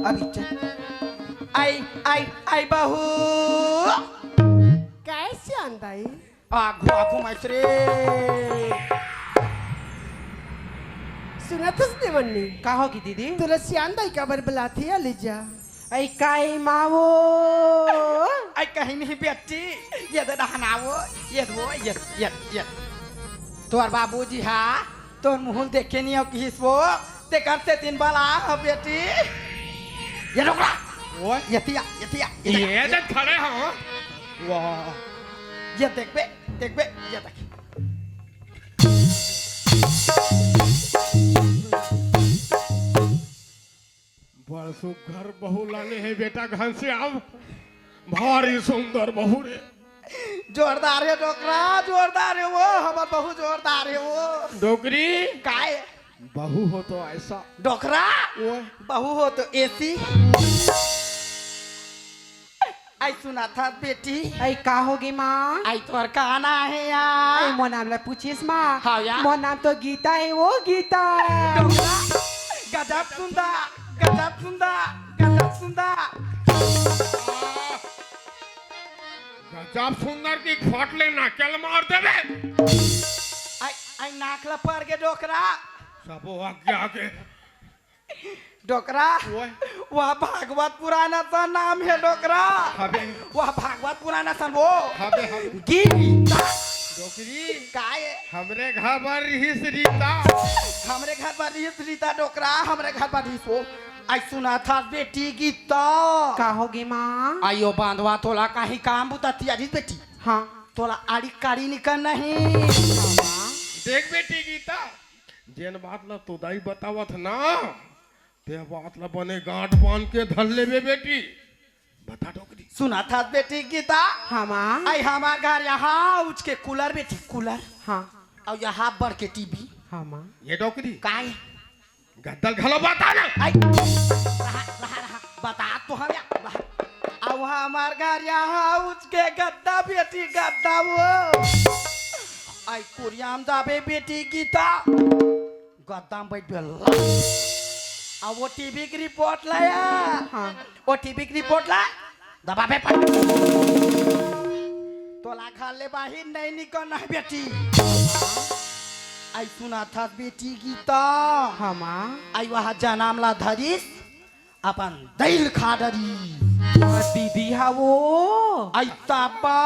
अभी चन। आई, आई, आई बहू। कैसे आंदाई? आगू, आगू, माइसरे। सुनत हस देवन्नी? का होगे दीदी? तोला सियान दाई काबर बलाथे, आ ले जा। ऐ काई मावो। ऐ कहीं नहीं बेटी, ये दे दहनावो, ये दो, ये, ये, ये। तोर बाबूजी हा, तोर मुहुल देखे नहीं हो किहिस वो, तेकर से दिन बला हा बेटी। ये डोकरा। ओए। ये तिया, ये तिया, ये तिया। ये देख खड़े हो। वाह। ये देख बे, देख बे, ये देख। बड़ सुघर बहू लाने हे बेटा घनश्याम, भारी सुंदर बहू रे। जोरदार हे डोकरा, जोरदार हे वो, हमर बहू जोरदार हे वो। डोकरी। काय? बहू हो तो ऐसा। डोकरा। वो। बहू हो तो ऐसी। आई सुना था बेटी। आई का होगे माँ? आई तोर का नाम हे या? आई मोर नाम ला पूछिस माँ। हाँ या। मोर नाम तो गीता हे वो गीता। डोकरा, गजब सुंदर, गजब सुंदर, गजब सुंदर। जब सुंदर की फट ले ना, चल मार देबे। आई, आई नाक ला पर गे डोकरा। सबो आगे आगे। डोकरा। ओए। वह भागवत पुराण असन नाम हे डोकरा। हबे। वह भागवत पुराण असन वो। हबे, हबे। गीता। डोकरी। काय? हमरे घर बर रिहिस रीता। हमरे घर बर रिहिस रीता डोकरा, हमरे घर बर रिहिस वो। आई सुनत हस बेटी गीता। का होगे माँ? आई ओ बांधवा तोला काही काम बुता तियारिस बेटी। हाँ। तोला आड़ी काड़ी निकल नहीं। हाँ माँ। देख बेटी गीता, जेन बात ला तो दाई बतावत ना, ते बात ला बने गांठ बांध के धर लेबे बेटी। बता डोकरी। सुनत हस बेटी गीता? हाँ माँ। आई हमार घर यहाँ उच के कूलर बेटी, कूलर। हाँ। अउ यहाँ बड़ के टीवी। हाँ माँ। ये डोकरी। काय? गद्दा ल घलो बता ना। आई, रहा, रहा, रहा। बता तो हव या, रहा। अउ हमार घर यहाँ उच के गद्दा बेटी, गद्दा वो। आई कुरिया म जाबे बेटी गीता। गद्दा म बइठ बेला। अउ वो टीवी के रिपोर्ट ला या। हाँ। वो टीवी के रिपोर्ट ला। दबाबे पड़। तोला घर ले बाहिर नहीं निकलना हे बेटी। आई सुनत हस बेटी गीता। हाँ माँ। आई वह जनम ला धरिस, अपन दई ल खा डरिस। दीदी हा वो। आई तापा।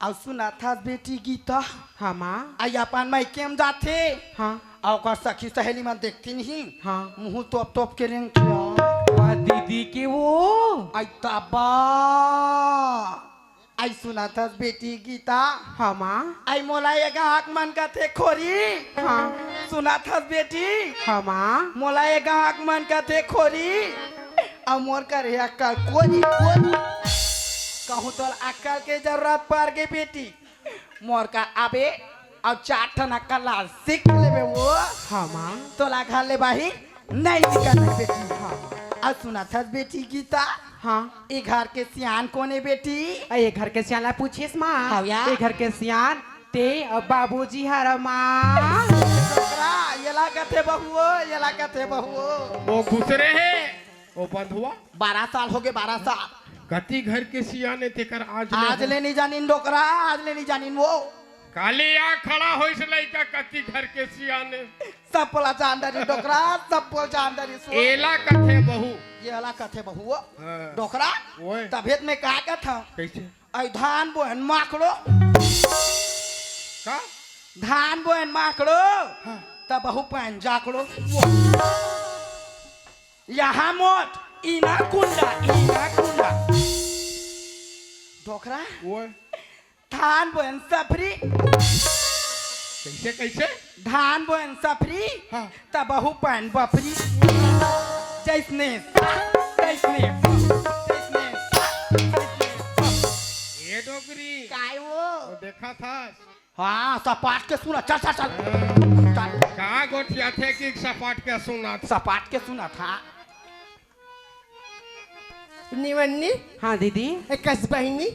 अउ सुनत हस बेटी गीता? हाँ माँ। अई अपन मइके म जाथे। हाँ। अउ ओकर सखी सहेली मन देखतिन ही। हाँ। मुँह तोप तोप के रेंगथे। वाह दीदी के वो। अई तबा। अई सुनत हस बेटी गीता? हाँ माँ। अई मोला ए गाँव के मन कथे खोरी। हाँ। सुनत हस बेटी? हाँ माँ। मोला ए गाँव के मन कथे खोरी। अउ मोर कर हे अक्कल कोरी कोरी। कहूँ तोला अक्कल के जरूरत पर गे बेटी। मोर कर आबे अउ चार ठन अक्कल ला सीख लेबे वो। हाँ माँ। तोला घर ले बाहिर नहीं निकलना हे बेटी। हाँ माँ। अउ सुनत हस बेटी गीता? हाँ। ए घर के सियान कोन ए बेटी? अ, ए घर के सियान ला पूछिस माँ। हाँ या। ए घर के सियान ते अउ बाबूजी हर माँ। डोकरा, एला कथे बहुओ, एला कथे बहुओ। वो गुजरे हे। ओ बंधुआ? बारह साल होगे, बारह साल। कति घर के सियान ए तेकर आज ले आज हो? ले नहीं जानिन डोकरा, आज ले नहीं जानिन वो। काली आ खड़ा होइस लइका कति घर के सियान ए। सब बोला जान डरी डोकरा, सब बोल जान डरी सो। एला कथे बहू। एला कथे बहू। हाँ। डोकरा, ओए। तबियत में का कथा? कैसे? अई धान बोहन माकड़ो। का? धान बोहन माकड़ो। हाँ। तब बहू पान जाकड़ो। यहाँ मोट, इना कुंडा, इना कुंडा। डोकरा? ओए। धान बोन सफरी। कैसे, कैसे? धान बोन सफरी, हाँ। तब बहू पान बफरी। जैसने सा, जैसने सा, जैसने सा, जैसने सा। ए डोकरी। काय वो? वो देखा था? हाँ, सपाट के सुना, चल, चल, चल। चल। का गोठियाथे कि सपाट के सुना? सपाट के सुना था। निवन्नी। हाँ दीदी। ए कस बहिनी,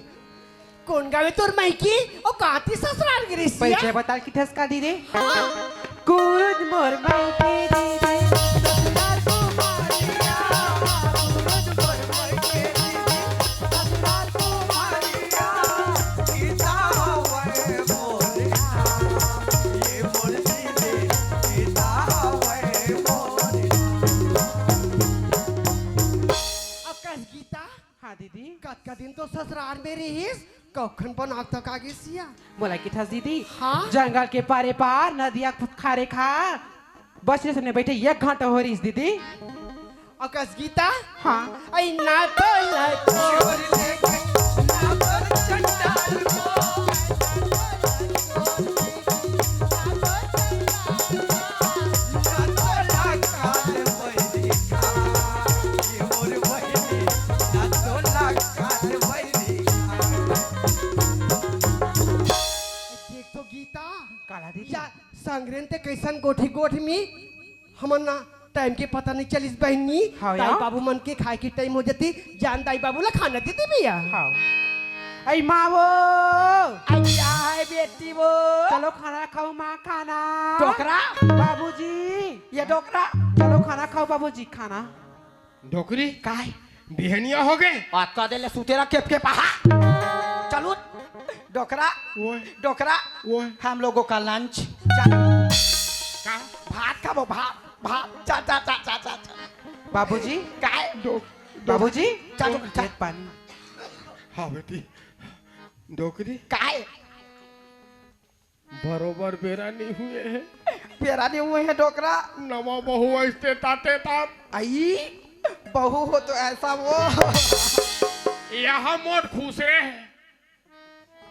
कोन गाँव ए तोर मइके? अउ काती ससुरार गे रिहिस या? परिचय बता किथस का दीदी? हाँ। कोन मोर मइके दीदी, ससुरार तुम्हारिया। कोन मोर मइके दीदी, ससुरार तुम्हारिया। अउ कस गीता? हाँ दीदी। कतका दिन तो ससुरार में रिहिस, कखन बनाक तक आ गिस या? मोला किथस दीदी? हाँ? जंगल के पारे पार, नदिया खारे खार, बछरू सने बइठे एक घंटा हो रिहिस दीदी। अउ कस गीता? हाँ। अई ना तो लचोर ले गई, ना तो चंडाल को। देख तो गीता, काला दीदी? या संगरेन ते कैसन गोठी गोठ में हमन ना टाइम के पता नहीं चलिस बहिनी। हाँ दाई या। बाबू मन के खाए के टाइम हो जाती, जान दाई बाबू ला खाना दे दे भैया। हाँ। अई माँ वो। अई का हे बेटी वो? चलो खाना खाओ माँ, खाना। डोकरा? बाबूजी। ये डोकरा? चलो खाना खाओ बाबूजी, खाना। डोकरी? काय? बिहनिया हो गे। अतका देर ले सुते रह, केप केप आहा। चल उठ। डोकरा, ओए। डोकरा, ओए। हम लोगों का लंच। चल। का? भात खाबो, भात, भात। चल, चल, चल। बाबूजी। काय? डो-, डो-, बाबूजी। चल, चल, चल। एक पानी। हाँ बेटी, डोकरी। काय? बरोबर बेरा नहीं हुए है। बेरा नहीं हुए है डोकरा। नवा बहू ऐसते ताते तात। आई, बहू हो तो ऐसा वो। यहाँ मोट खुश रहे।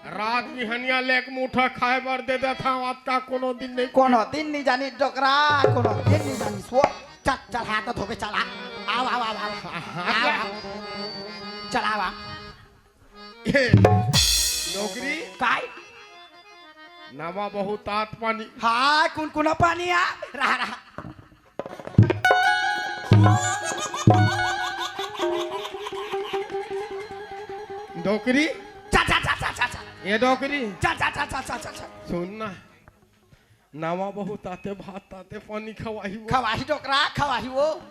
रात बिहनिया लेक मुठा खाए बर दे देता, अतका कोनो दिन नहीं। कोनो दिन नहीं जानी डोकरा, कोनो दिन नहीं जानी। सो, चल, चल, हाथ धोबे, चल, आ। आव, आव, आव, आव। हाँ, हाँ, आव, चल। आव। चल, आव, आव। ए, डोकरी। काय? नवा बहू तात पानी। हाँ, कुनकुना पानी आ। रहा, रहा। डोकरी। चा, चा, चा। ए, डोकरी। चा, चा, चा। सुन ना। नवा बहू ताते भात ताते पानी खवाही वो। खवाही डोकरा, खवाही वो।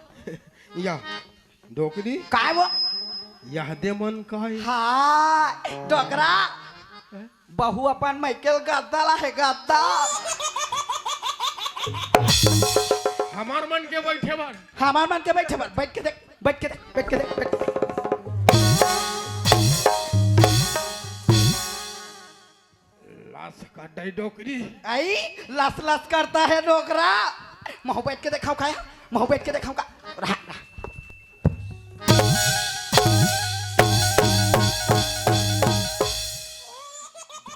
या, डोकरी। काय वो? यह दे मन काय? हाँ, डोकरा। हैं? बहू अपन माइकल गद्दा ला है, गद्दा। हमार मन के बैठे बर। हमार मन के बैठे बर। बैठ के देख, बैठ के देख, बैठ के देख, बैठ के देख। लस का डई डोकरी। आई, लस लस करता है डोकरा। महू बैठ के देखाव का, महू बैठ के देखाव का। रहा, रहा।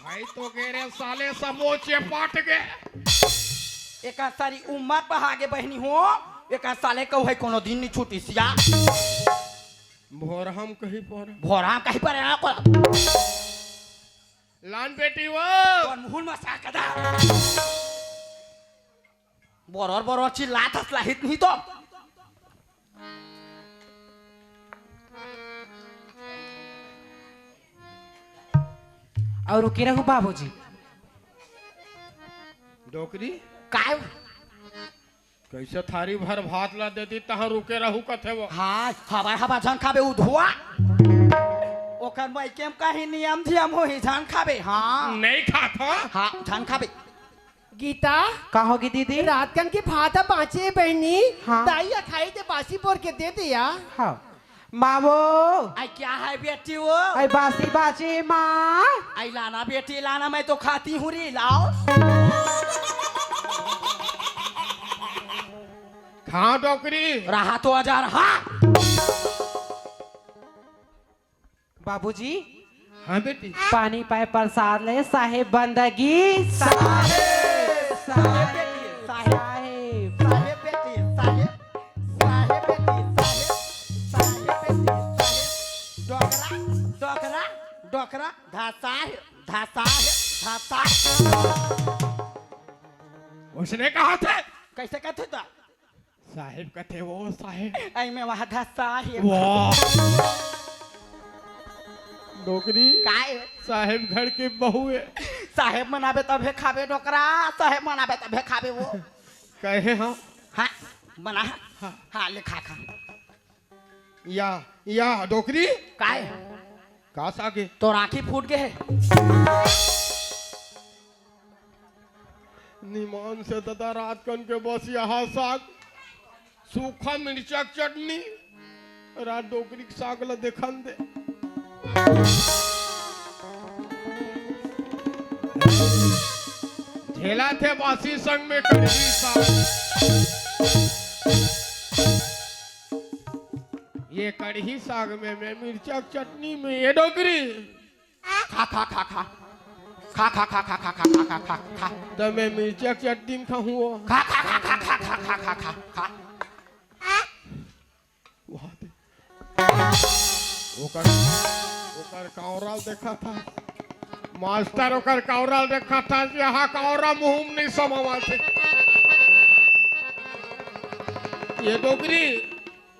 भाई तो गे रे साले, समोचे पाट गे। एका सारी उम्मत बहा गे बहनी हो, एका साले कहू है कोनो दिन नहीं छूटी सिया। भोरहम कहीं पर। भोरहम कहीं पर है ना को। लान बेटी वो। कौन मुहुन में साकदा? बरोर बरोर चिल्लात हस लाहित नहीं तो। अउ रुके रहू बाबूजी। डोकरी? काय? कैसे थारी भर भात ला देती, तहाँ रुके रहू कथे वो। हाँ, हवा हवा झन खाबे उधुआ। ओकर मायके म कहीं नियम धियम होही, झन खाबे, हाँ। नहीं खात हो? हाँ, झन खाबे। गीता। का होगे दीदी? रात कन के भात ह बाँचे हे बहिनी। हाँ। दाई ह खाई ते बासी बोर के दे दे या। हाँ। माँ वो। आई क्या है बेटी वो? आई बासी बाँचे माँ। आई लाना बेटी लाना, मैं तो खाती हूँ रे, लाओ। खा डोकरी। रहा तो हजार, हाँ। बाबूजी। हाँ बेटी। पानी पाए प्रसाद ले, साहेब बंदगी। साहेब, साहेब, साहेब। साहेब बेटी, साहेब, साहेब बेटी, साहेब, साहेब बेटी, साहेब। डोकरा, डोकरा, डोकरा, धसाहेब, धसाहेब, धसाहेब। उसने कहा था। कैसे कहते था? साहेब कथे वो साहेब। आई में वहाँ धसा हे। वाह। डोकरी। काय? साहेब घर के बहू हे। साहेब मनाबे तभे खाबे डोकरा, साहेब मनाबे तभे खाबे वो। कहे हाँ। हाँ, बना। हाँ। हाँ, ले खा, खा। या, या, डोकरी। काय? का सागे? तोर आँखी फूट गे हे। निमान से ददा रात कन के बस यहाँ साग, सूखा मिर्चा के चटनी, रात डोकरी के साग ला देखन दे। झेला थे बासी संग में कड़ही साग। ये कड़ही साग में, मैं मिर्चा के चटनी में, ये डोकरी। खा, खा, खा, खा। खा, खा, खा। त मैं मिर्चा के चटनी में खाहूँ वो। खा, खा, खा। वाह दे। ओकर, ओकर कावरा देखा था। मास्टर ओकर कावरा देखा था, यहाँ कावरा मुँह में नहीं समावा थे। ये डोकरी।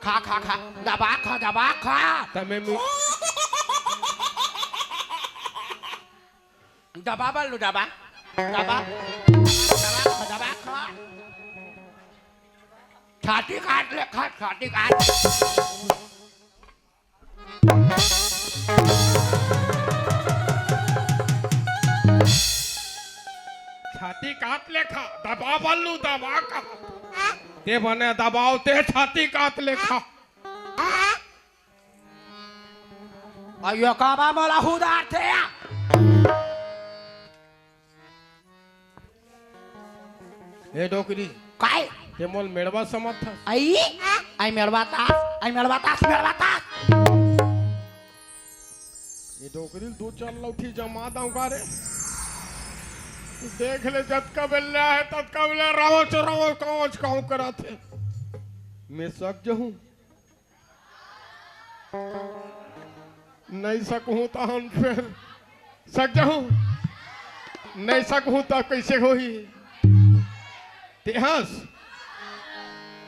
खा, खा, खा। दबा खा, दबा खा। त मैं मि- दबा बल्लू, दबा। दबा। दबा खा, दबा खा। छाती काट ले, खा, छाती काट। कात लेखा दबा बल्लू, दबा का। ते बने दबाव ते छाती कात लेखा। अयो काबा मोला हुदार थे। ए डोकरी, काय? ते मोल मेड़वा समझथस? आई, आई मेड़वा तास, आई मेड़वा तास, मेड़वा तास। ए डोकरी, दू चार लौठी जमा दंव का रे? देख ले, जतका बेल्ला हे, ततका बेल्ला रावच, रावच, कावच, काव करत हे। मैं सक जहूं। नहीं सकहूं त हम फेर सक जहूं। नहीं सकहूं त कइसे होही? ते हंस।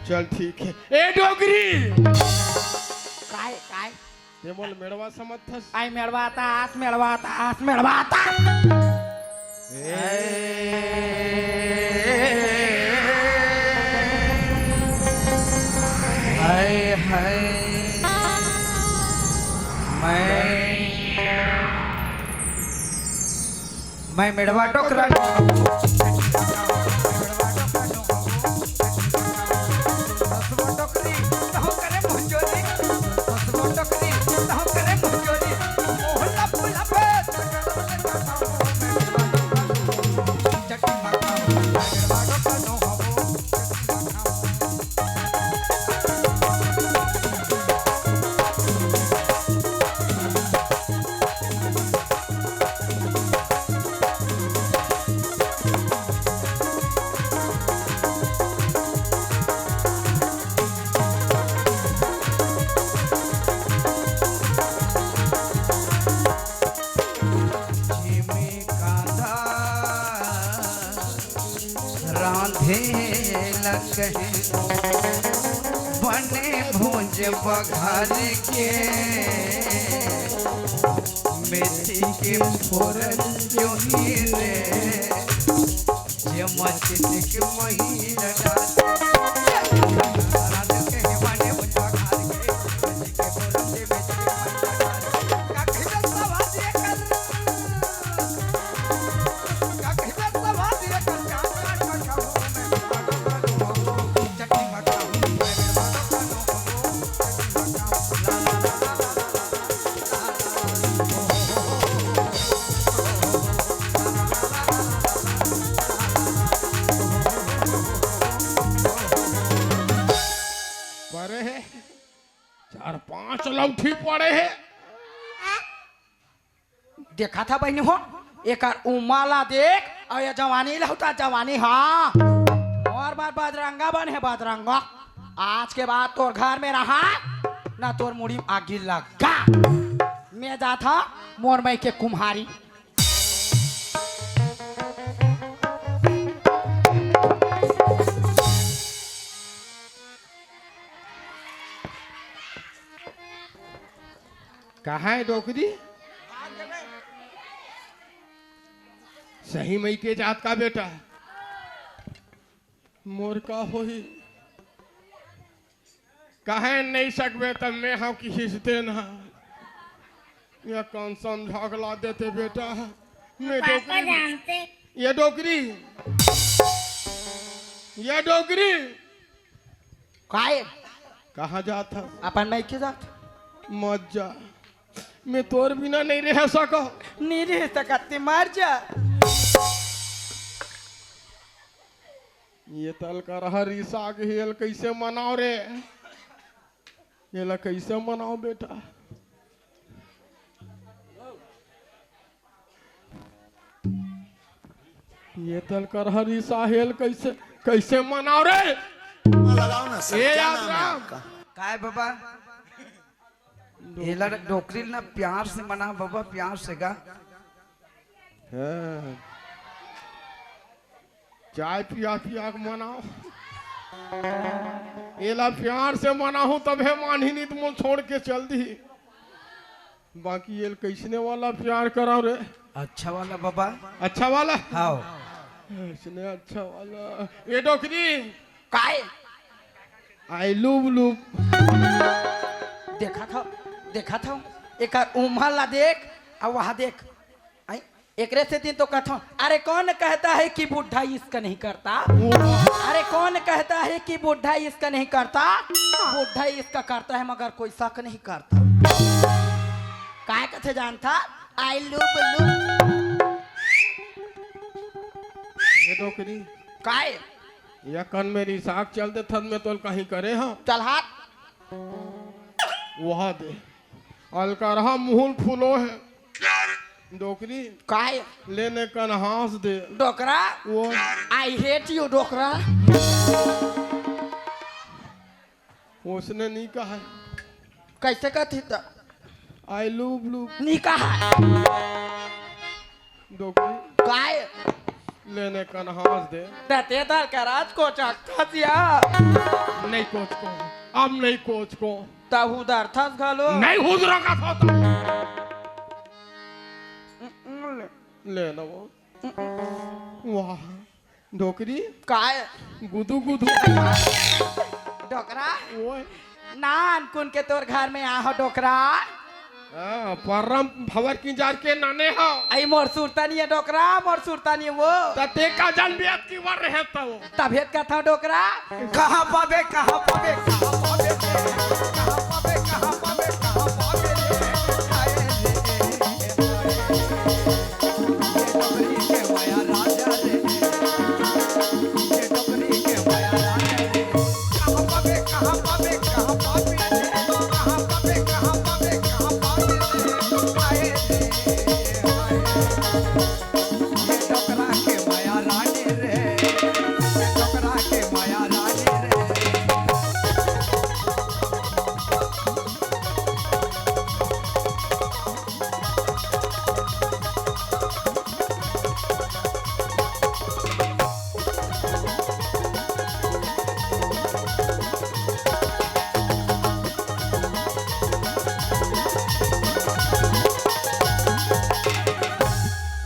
चल ठीक हे। ए डोकरी। काय, काय? ते मोल मेड़वा समझथस? आई मेड़वा तास, मेड़वा तास, मेड़वा तास। ए। हाय, हाय। मैं, मैं मेड़वा डोकरा। रांधे ल कहे बने भूंज बघार के, मेथी के फोरन जोही रे, जे मछली के महीना डाल। रांध के बने भूंज बघार के, मेथी के फोरन जे मेथी के महीना डाल। का कहिबे सवाद एकर? परे हे, चार पांच लौठी पड़े हे। देखा था बहिनी हो, एकर उमर ला देख, अउ ये जवानी ला होता जवानी, हाँ। मोर बर बजरंगा बन हे बजरंगा। आज के बाद तोर घर में रहा, ना तोर मुड़ी में आगी लगा। मैं जाथा मोर मई के कुम्हारी। कहाँ हे डोकरी? सही मई के जात का बेटा? मोर का होही? कहे नहीं सकबे त मैं हव किहिस तेन ह। या कौन समझा के ला देते बेटा? मैं पापा डोकरी, जानते। ये डोकरी, ये डोकरी। काय? कहाँ जात हस? अपन मइके जात। मत जा, मैं तोर बिना नहीं रह सको। नहीं रह सकत ते मर जा। ये तल करहा रिसा के, एला कइसे मनाव रे? एला कइसे मनाव बेटा? ये तल करहा रिसा हे, एला कइसे, कइसे मनाव रे? लगाओ ना सर, ए क्या याद नाम है राम। आपका? काय बाबा? एला डोकरी ल ना प्यार से मना बाबा, प्यार से गा। हाँ। चाय पिया पिया के मनाव। एला प्यार से मनाहूं तभे मानही, नहीं त मोला छोड़ के चल दिही। बाकी एला कइसने वाला प्यार कराव रे? अच्छा वाला बाबा। अच्छा वाला? हाव। अइसने अच्छा वाला। ए डोकरी। काय? आई लुब लुब। देखा था, देखा था, एकर उमर ला देख, अउ वहाँ देख। आई, एकरे सेती तो कथंव, अरे कौन कहता है कि बुढ़ा इश्क नहीं करता? अरे कौन कहता है कि बुढ़ा इश्क नहीं करता? बुढ़ा इश्क करता है मगर कोई शक नहीं करता। काय कथे जानथा? I love you। ये डोकरी। काय? ये कन मेरी साग चल दे थन में तोल कहीं करे हा। चल हाथ। वहा दे। अलकरहा मुहुल फूलो है। डोकरी। काय? लेने कन हाँस दे। डोकरा। वो। I hate you, डोकरा। उसने नहीं कहा है। कैसे कहती त? I love you। नहीं कहा। डोकरी। काय? लेने कन हाँस दे। दते दल कराज कोचक थसिया। नहीं कोचकों। अब नहीं कोचकों। त हुदरथस घलो। नहीं हुदरो का सोता। ले ना वो। वाह। डोकरी। काय? गुदू गुदू। डोकरा। ओए। नानकुन के तोर घर में आहो डोकरा। हाँ, परम भवर की जार के नाने हो। आई मोर सुरता नहीं है डोकरा, मोर सुरता नहीं है वो। त ते का जन बेत की वर रहे तो। तभेत का था डोकरा। कहाँ पाबे, कहाँ पाबे, कहाँ पाबे रे? कहाँ पाबे, कहाँ पाबे, कहाँ पाबे रे? हाय रे, हाय रे। ये डोकरी के माया राजा रे। ये डोकरी के माया राजा रे। कहाँ पाबे, कहाँ पाबे, कहाँ पाबे रे? कहाँ पाबे, कहाँ पाबे, कहाँ पाबे रे? हाय रे, हाय रे। ये डोकरा के माया रानी रे, ये डोकरा के माया रानी रे।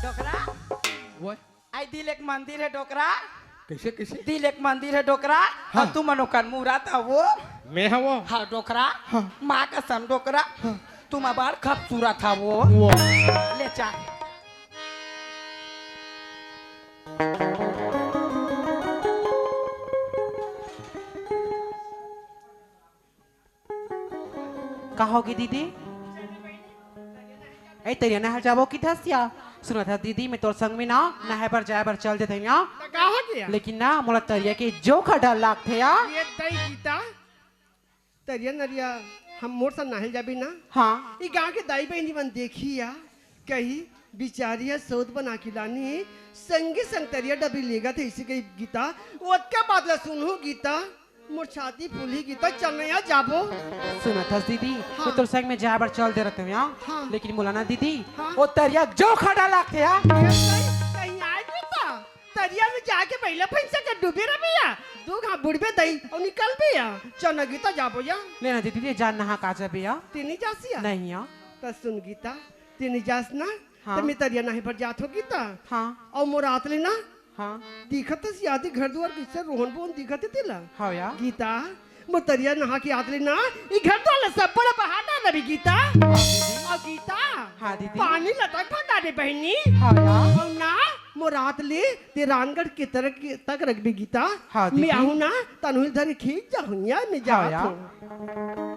डोकरा? वो? आई दिल एक मंदिर है डोकरा। कैसे, कैसे? दिल एक मंदिर है डोकरा। हाँ। अउ तुमन ओकर मूरत हवो। मैं हवो। हाँ डोकरा। हाँ। माँ कसम डोकरा। हाँ। तुम अबार खूबसूरत हवो। वो। ले चा। का होगे दीदी? ए, तरिया नहाय जाबो किथस या? सुनत हस दीदी, मैं तोर संग में ना नहाय बर जाय बर चल देत हँव या। त का हो गया? लेकिन ना मोला तरिया के जोखा डर लागथे या। ये दई गीता, तरिया नरिया हम मोर संग नहाय जाबे ना। हाँ। ई गाँव के दाई बहिनी मन देखही या, कही बिचारी ह सौत बना के लानी, संगे संग तरिया डबरी लेगत हे, अइसे कही गीता। ओतका बात ला सुनहूँ गीता, मोर छाती फूलही गीता, चल ना या जाबो। सुनत हस दीदी, हाँ। मैं तोर संग में जाय बर चल दे रहत हँव या। हाँ। लेकिन मोला ना दीदी, हाँ। वो तरिया जोखा डर लागथे या। ये सही, कहीं आय गीता, तरिया में जाके बइला भइँसा के डूबे रहिबे या, दू घाँव बुड़बे दई अउ निकलबे या। चल ना गीता जाबो या। ले ना दीदी, ले जा नहा के आ जाबे या। ते नइ जास या? नहीं या। त सुन गीता, ते नइ जास ना, हाँ। त मैं तरिया नहाय बर जात हँव गीता। हाँ। अउ मोर आत ले ना, हाँ। दिखत हस या ते घर दुवार कइसे रोहन बोहन दिखत हे तेला। हाँ या। गीता, मोर तरिया नहा के आत ले ना, ई घर दुवार ला सब्बो ला बहा डारबे गीता। हाँ दीदी। अउ गीता, हाँ दीदी। पानी लटक भर डारे बहिनी। हाँ या। अउ ना, मोर आत ले ते रानगढ़ के तरफ के तक रखबे गीता। हाँ दीदी। मैं आहूँ ना, तनहुल धरे खींच जाहूँ या, मैं हाँ जात या। हँव।